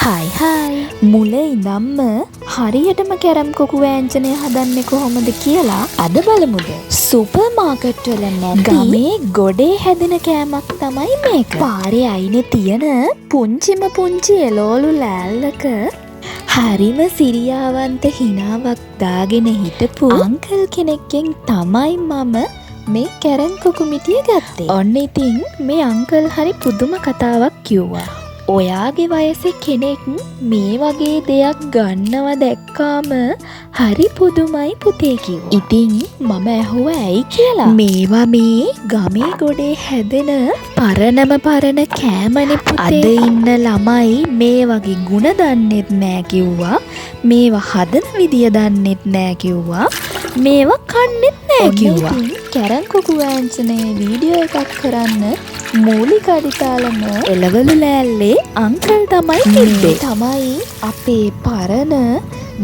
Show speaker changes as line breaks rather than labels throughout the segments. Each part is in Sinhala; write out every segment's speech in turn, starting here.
Hi hi. මුල ඉඳන්ම හරියටම කැරම් කොකු වෑංජනය හදන්නේ කොහොමද කියලා අද බලමුද? සුපර් මාකට් වල නැති ගමේ ගොඩේ හැදෙන කෑමක් තමයි මේක. පාරේ අයිනේ තියෙන පුංචිම පුංචි එළවලු ලෑල්ලක හරිම සිරියාවන්ත හිනාවක් දාගෙන හිටපු අංකල් කෙනෙක්ගෙන් තමයි මම මේ කැරම් කොකු මිටිය ගත්තේ. ඔන්න ඉතින් මේ අංකල් හරි පුදුම කතාවක් කිව්වා. ඔයාගේ වයසේ කෙනෙක් මේ වගේ දෙයක් ගන්නව දැක්කාම හරි පුදුමයි පුතේ කිව්වා. ඉතින් මම ඇහුවා ඇයි කියලා. මේවා මේ ගමේ ගොඩේ හැදෙන පරණම පරණ කෑමනේ පුතේ. අද ඉන්න ළමයි මේ වගේ ගුණ දන්නෙත් නෑ කිව්වා. මේවා හදන විදිය දන්නෙත් නෑ කිව්වා. මේවා කන්නෙත් නෑ කිව්වා. කැරම් කොකු වෑංජනයේ වීඩියෝ එකක් කරන්න මූලික අඩිතාලම එළවලු ලෑල්ලේ අංකල් තමයි තිබ්බේ. තමයි අපේ පරණ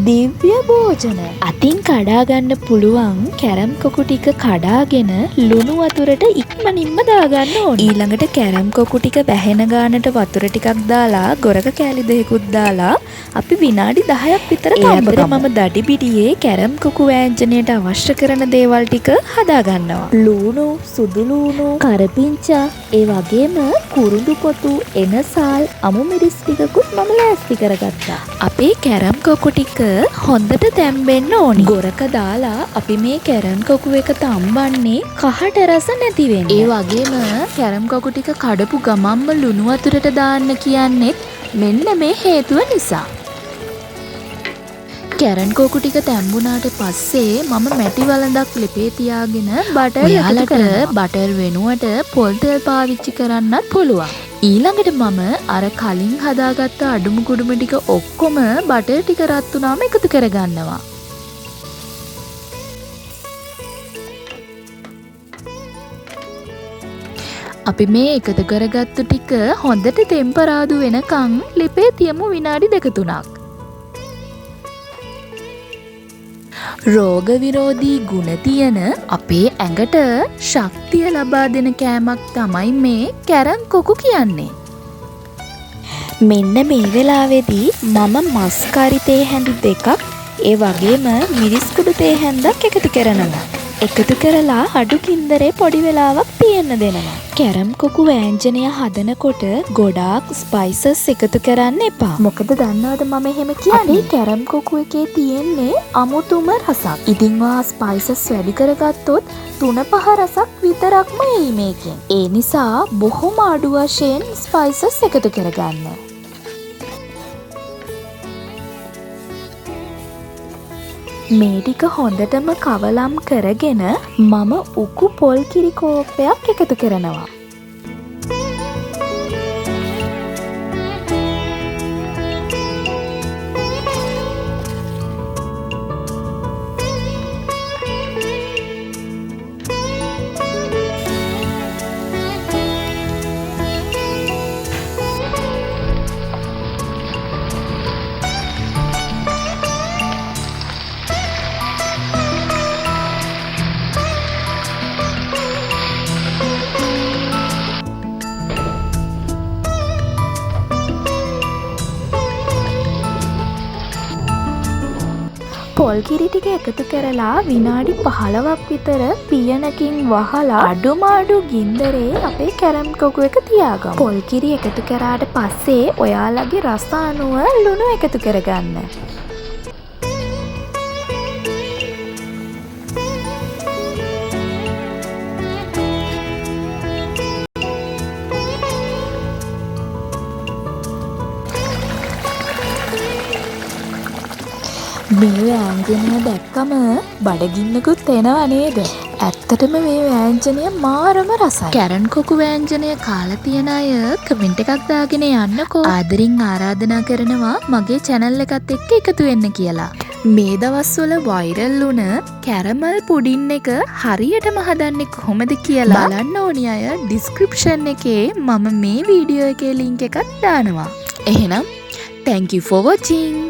දිව්‍ය භෝජන. අතින් කඩා ගන්න පුළුවන් කැරම් කොකු ටික කඩාගෙන ලුණු වතුරට ඉක්මනින්ම දාගන්න ඕනේ. ඊළඟට කැරම් කොකු ටික වැහෙන ගානට වතුර ටිකක් දාලා ගොරක කෑලි දෙකකුත් දාලා අපි විනාඩි 10ක් විතර තම්බගමු. මම දඩි බිඩියේ කැරම් කොකු වෑංජනයට අවශ්‍ය කරන දේවල් ටික හදා ගන්නවා. ලුණු, සුදු ලුණු, කරපිංචා, ඒ වගේම කුරුඳු පොතු, එනසාල්, අමු මිරිස් ටිකකුත් මම ලෑස්ති කරගත්තා. අපේ කැරම් කොකු ටික හොඳට තැම්බෙන්න ඕනි. ගොරක දාලා අපි මේ කැරම් කොකු එක තම්බන්නේ කහට රස නැති වෙන්න. ඒ වගේම කැරම් කොකු ටික කඩපු ගමන්ම ලුණු වතුරට දාන්න කියන්නෙත් මෙන්න මේ හේතුව නිසා. කැරම් කොකු ටික තැම්බුණාට පස්සේ මම මැටි වළඳක් ලිපේ තියාගෙන බටර් එකතු කරනවා. බටර් වෙනුවට පොල් තෙල් පාවිච්චි කරන්නත් පුළුවන්. ඊළඟට මම අර කලින් හදාගත්ත අඩුම කුඩුම ටික ඔක්කොම බටර් ටික රත් වුණාම එකතු කරගන්නවා. අපි මේ එකතු කරගත්තු ටික හොඳට තෙම්පරාදු වෙනකන් ලිපේ තියමු විනාඩි දෙක තුනක්. රෝග විරෝධී ගුණ තියෙන අපේ ඇඟට ශක්තිය ලබා දෙන කෑමක් තමයි මේ කැරම් කොකු කියන්නේ. මෙන්න මේ වෙලාවේදී මම මස් කරි තේ හැඳි දෙකක් ඒ වගේම මිරිස් කුඩු තේ හැන්දක් එකතු කරනවා. එකතු කරලා අඩු ගින්දරේ පොඩි වෙලාවක් තියෙන්න දෙනවා. කැරම් කොකු වෑංජනය හදනකොට ගොඩාක් ස්පයිසස් එකතු කරන්න එපා. මොකද දන්නවද මම එහෙම කියන්නේ? අපේ කැරම් කොකු එකේ තියෙන්නේ අමුතුම රසක්. ඉතින් ඔයා ස්පයිසස් වැඩි කරගත්තොත් 3-5 රසක් විතරක්ම එයි මේකෙන්. ඒ නිසා බොහොම අඩු වශයෙන් ස්පයිසස් එකතු කරගන්න. මේ ටික හොඳටම කවලම් කරගෙන මම උකු පොල් කිරි කෝප්පයක් එකතු කරනවා. පොල් කිරි ටික එකතු කරලා විනාඩි 15ක් විතර පියනකින් වහලා අඩුම අඩු ගින්දරේ අපේ කැරම් කොකු එක තියාගමු. පොල් කිරි එකතු කරාට පස්සේ ඔයාලගේ රස අනුව ලුණු එකතු කරගන්න. මේ වෑංජනය දැක්කම බඩගින්නකුත් එනවා නේද? ඇත්තටම මේ වෑංජනය මාරම රසයි. කැරම් කොකු වෑංජනය කාලා තියෙන අය කමෙන්ට් එකක් දාගෙන යන්නකෝ. ආදරින් ආරාධනා කරනවා මගේ චැනල් එකත් එක්ක එකතු වෙන්න කියලා. මේ දවස්වල වෛරල් වුණ කැරමල් පුඩින් එක හරියටම හදන්නේ කොහොමද කියලා බලන්න ඕනි අය ඩිස්ක්‍රිප්ෂන් එකේ මම මේ වීඩියෝ එකේ ලින්ක් එකක් දානවා. එහෙනම් thank you for watching.